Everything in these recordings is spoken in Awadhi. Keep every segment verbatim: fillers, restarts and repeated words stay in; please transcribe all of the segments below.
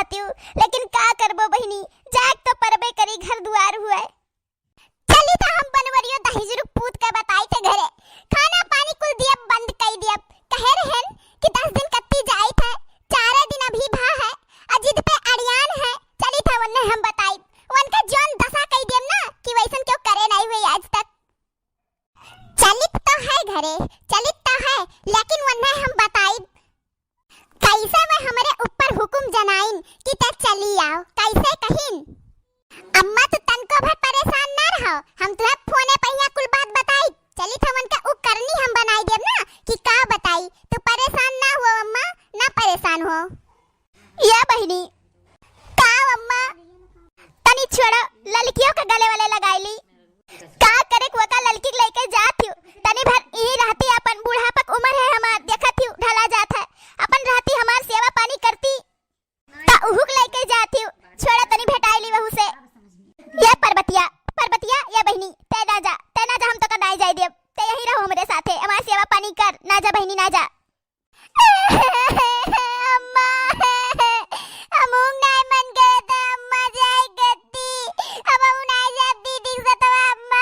जातिउ, लेकिन का करबो बहिनी, जाए तो परबे करी, घर दुआर हुए। चली था हम बनवरियो दहिजरू पूत के बताई थे घरे, खाना पानी कुल दिया बंद कई दिया। कहे रहन कि दस दिन कत्ती जाई थे, चारे दिन अभी भा है, आ जिद पे अड़ियान है। चली था उन्हें हम बताई, उनका जौन दशा कई दियम ना कि वैसन क्यों करे नहीं हुई आज तक। चलित तो है घरे, चलित तो है, लेकिन वन्ने हम बताइब। कैसे वे हमरे ऊपर हुकुम जनाइन कि ते चली आओ, कैसे कहिन? अम्मा, तू तनको भर परेशान ना रहो, हम तुहे फोने पे हियाँ कुल बात बताइब। चलित हमन के उ करनी हम बनाई देब ना कि का बताई। तू परेशान ना हो अम्मा, ना परेशान हो। या बहिनी, का अम्मा, तनी छोड़ो, ललकियो के गले वाले लगाई ली। का करे कुआ का ललकी के लेके जात हियो, तनी भर यही रहती, अपन बुढ़ापा के उम्र है हमार, देखत हियो ढला जात है, अपन रहती हमार सेवा पानी करती, ता उहू के लेके जात हियो, छोड़ा तनी भेटाई ली वहू से। ये परबतिया, परबतिया, ये बहिनी, ते ना जा, ते ना जा, हम तो का नाई जाए देब, ते यही रहो हमरे साथे, हमार सेवा पानी कर, ना जा बहिनी, ना जा। अम्मा, हम ऊंग नाय मन गए थे, अम्मा जाए गद्दी। अब हम नाय जाब दीदी के सतवा, अम्मा।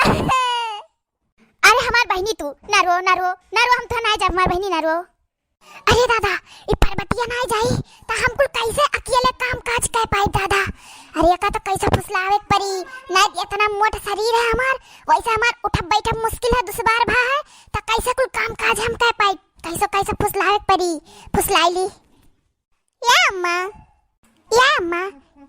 अरे हमार बहिनी तू, ना रो, ना रो, ना रो, हम तो नाय जाब, हमार बहिनी ना रो। अरे दादा, ई परबतिया नाय जाई, त हम कुल कैसे अकेले काम काज कर पाई दादा? अरे एका तो कैसे फुसलावे के परी, ना इतना मोट शरीर है हमार, वैसे हमार उठब बैठब मुश्किल है, दुश्वार भा है, त कैसे कुल काम काज हम कर पाई? कैसो कैसो फुसलावे के परी, फुसलाई ली। या अम्मा, या अम्मा,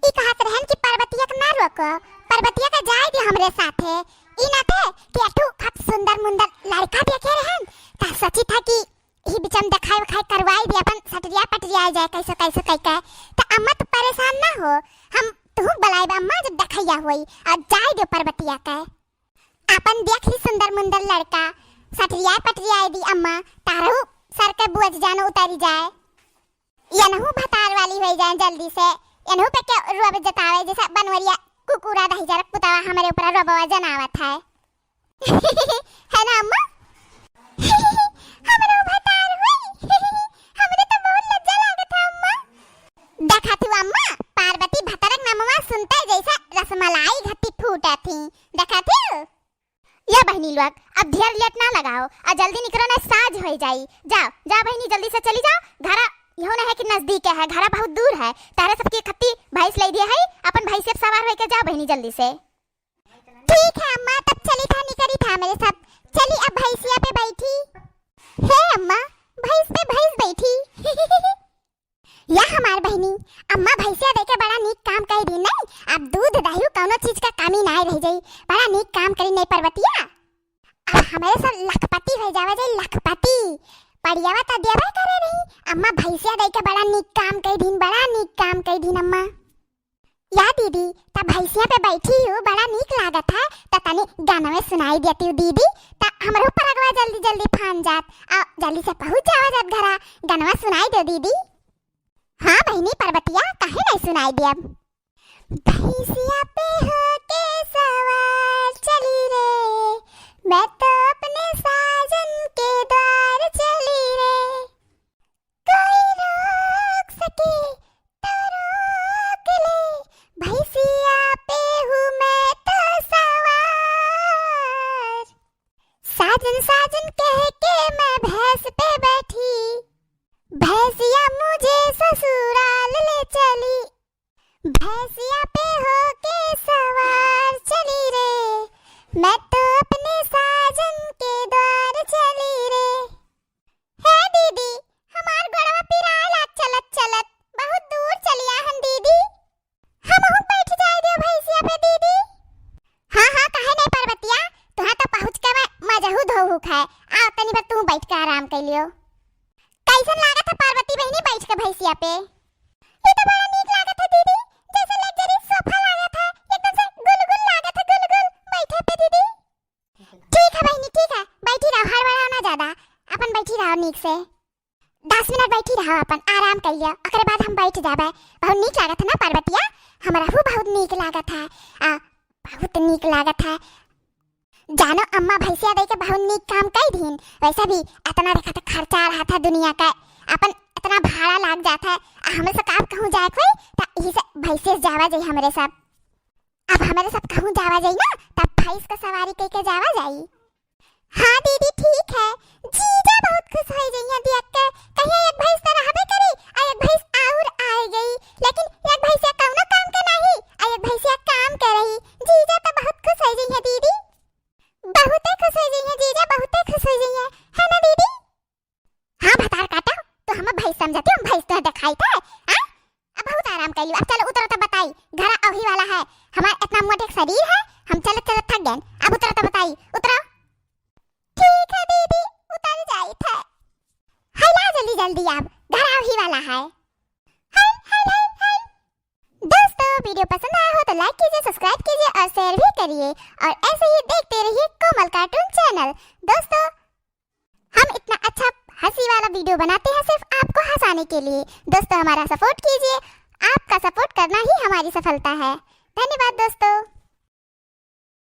ई कहत रहन कि परबतिया के ना रोको, परबतिया के जाए दे हमरे साथे। ई ना थे कि अठू खत सुंदर मुंदर लड़का देखे रहन, त सोची था कि ई बिचम देखाई उखाई करवाई दे, अपन सटरिया पटरिया जाए, कैसो कैसो कई के। त अम्मा तू परेशान ना हो, हम तू बुलाए अम्मा जब देखैया होई, और जाए दे परबतिया के। आपन देख ली सुंदर मुंदर लड़का, सटरियाए पटरियाए दी अम्मा, तारहु सर के बोझ जानो उतारी जाए। यनहु भतार वाली होई जाए जल्दी से, यनहु पे के रोब जतावे जैसे बनवरिया कुकुरा दही जरक पुतावा हमरे ऊपर रोबवा जनावत है। है ना अम्मा? हमरो भतार होई। हमरे तो बहुत लज्जा लागत है अम्मा। देखा तू अम्मा, पार्वती भतरक नमवा सुनते जैसे रसमलाई घटी फूटा थी। देखा तू? या बहिनी लोग, अब ढेर लेट ना लगाओ, आ जल्दी निकरो ना साँझ होई जाई। जाओ, जाओ बहिनी जल्दी से चली जाओ। घरा यहो ना है कि नजदीक है, घरा बहुत दूर है। तारे सबकी खत्ती भैंस ले दिए है, अपन भैंस पे सवार होके जाओ बहिनी जल्दी से। ठीक है अम्मा, तब चली था निकरी था मेरे सब। चली अब भैंसिया पे बैठी। हे अम्मा, भैंस पे भैंस बैठी। या हमार बहिनी, अम्मा भैंसिया देके बड़ा नीक काम कई दी नहीं। अब दूध दही कौनो चीज का कमी नाय रह जाई। बड़ा नीक काम करी नहीं परबतिया। अब हमरे सब लखपति हो जावा जाई, लखपति। पड़ियावा त देवे करे रही, अम्मा भैंसिया देके बड़ा नीक काम कई दीन, बड़ा नीक काम कई दीन अम्मा। या दीदी, त भैंसिया पे बैठी हूँ, बड़ा नीक लागत है, त तनी गानवे सुनाई देती हूँ दीदी, त हमरो परगवा जल्दी जल्दी फान जात, आ जल्दी से पहुँच जावा जात घरा, गानवा सुनाई दो दीदी। हाँ बहिनी परबतिया, काहे नहीं सुनाई दिया? भैंसिया पे होके सवार चली रे, मैं तो अपने साजन के द्वार चली रे। कोई रोक सके तो रोक ले, भैंसिया पे हूँ मैं तो सवार। साजन साजन कह के मैं भैंस पे बैठी, भैंसिया मुझे ससुराल ले चली। भैंसिया पे होके सवार चली रे, मैं तो अपने साजन के द्वार चली रे। हे दीदी, हमार गोड़वा पिराए लाग चलत चलत, बहुत दूर चलिया हन दीदी। हमहू बैठ जाए दियो भैंसिया पे दीदी। हाँ, हाँ, काहे नहीं पार्वतिया, तुहाँ तो पहुँच के मैं मजहू धोहू खाए। आओ, तनी भर तू बैठ के आराम कर लियो। कैसन लागत है पार्वती बहिनी बैठ के भैंसिया पे? ये तो बड़ा नीक लागत है दीदी, जैसे luxury sofa लागत है, एकदम से गुलगुल लागत है, गुलगुल बैठे पे दीदी। ठीक है बहिनी, ठीक है, बैठी रहो, हड़बड़ाओ ना ज्यादा, अपन बैठी रहो नीक से। दस मिनट बैठी रहो, अपन आराम कर लियो, ओकरे बाद हम बैठ जाबे। बहुत नीक लागत है ना पार्वतिया? हमरहू बहुत नीक लागत है, आ, बहुत नीक लागत है। जानो अम्मा भैंसिया दे के बहुत नीक काम कई दीन। वैसे भी इतना देखा तो खर्चा रहा था दुनिया का, अपन इतना भाड़ा लाग जात है, आ हमरे सब का अब कहूँ जाए कोई, त इही से भैंसे से जावा जाई हमरे सब। अब हमरे सब कहूँ जावा जाई ना, तब भैंस का सवारी कइके जावा जाई। हाँ दीदी, ठीक है। जीजा बहुत खुश होइ जइहें देख के, कहिए एक भैंस त रहबे करी, आ एक भैंस और आए गई, लेकिन एक भैंसिया कौनो काम के नाही, आ एक भैंसिया काम के रही। जीजा त बहुत खुश होइ जइहें दीदी, बहुते खुश होइ जइहें जीजा, बहुते खुश होइ जइहें, है ना दीदी? हाँ भतार काटा, तो हम भैंस समझती हो, भैंस तो देखाई थे, हाँ? अब बहुत आराम कर लियो, अब चलो उतरो तो बताई, घर अवही वाला है, हमार इतना मोटे शरीर है, हम चलत चलत थक गए, अब उतरो तो बताई, उतरो। ठीक है दीदी, उतर जाई थे। है ला जल्दी जल्दी, अब घर अवही वाला है। हाय, हाय, हाय, हाय। दोस्तों, वीडियो पसंद आया हो तो लाइक कीजिए, सब्सक्राइब कीजिए और शेयर भी करिए। और ऐसे ही देखते रहिए कोमल कार्टून चैनल। दोस्तों, हम इतना अच्छा हंसी वाला वीडियो बनाते हैं सिर्फ आपको हंसाने के लिए। दोस्तों, हमारा सपोर्ट कीजिए, आपका सपोर्ट करना ही हमारी सफलता है। धन्यवाद दोस्तों।